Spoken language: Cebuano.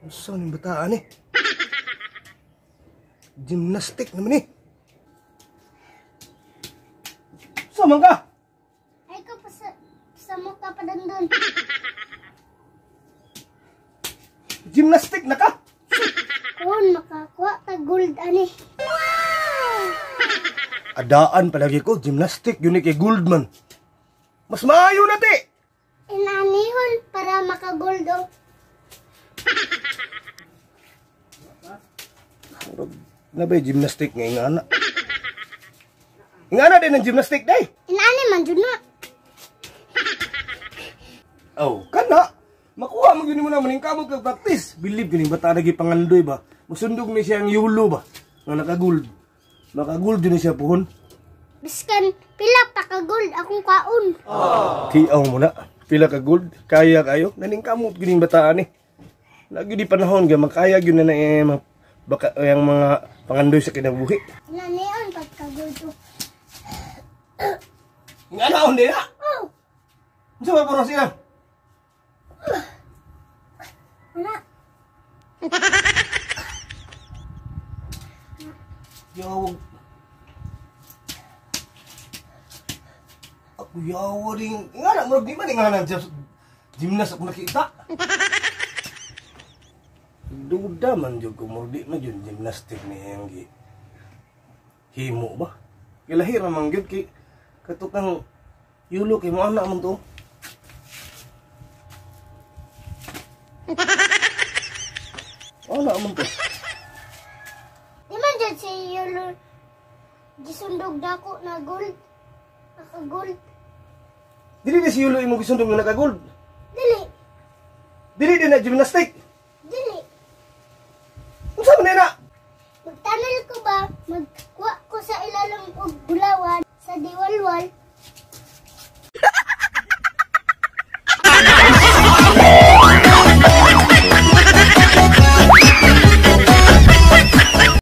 Unsa ning bataan eh? Gymnastic naman eh. Unsa man ka? Ay ko pa sa mukha pa dandon. Gymnastic na ka? Kun makakuha ta gold ani. Adaan palagi ko gymnastic yun kay gold man. Mas maayo na ti. Inanihon para maka-gold oh. Na ba gymnastic nga ingana? Ingana din ang gymnastic day. Inani man jud na. Oh, kana. Makuha man gyud nimo na maning kamot kag practice. Believe kining bata lagi pangandoy ba. Musundog ni siya ang yulo ba nga naka-gold. Maka-gold jud ni siya puhon. Biskan pila pa ka gold akong kaon. Oh. Tiaw mo na. Pila ka gold, kaya kayo. Naning kamot gyud ning bataan eh. Lagi di panahon gyud makaya gyud na eh, baka yang mga pangandoy sa kinabuhi. Inanion pagka gold oh. Inganaon din na. Oh. Unsa ba puro siya? Ana. Yaw. Ako yaw rin. Ingana murag di man ingana gymnast ako nakita. Duda man jud ko murag di man jud gymnastic ni iyang gi himo ba. Ilahi ra man gyud kay katukang yulo kay mo ana man to. Ana man to. Di man jud si yulo gisundog dako na gold. Naka-gold. Dili na si yulo imong gisundog nga naka-gold. Dili. Dili din na gymnastic.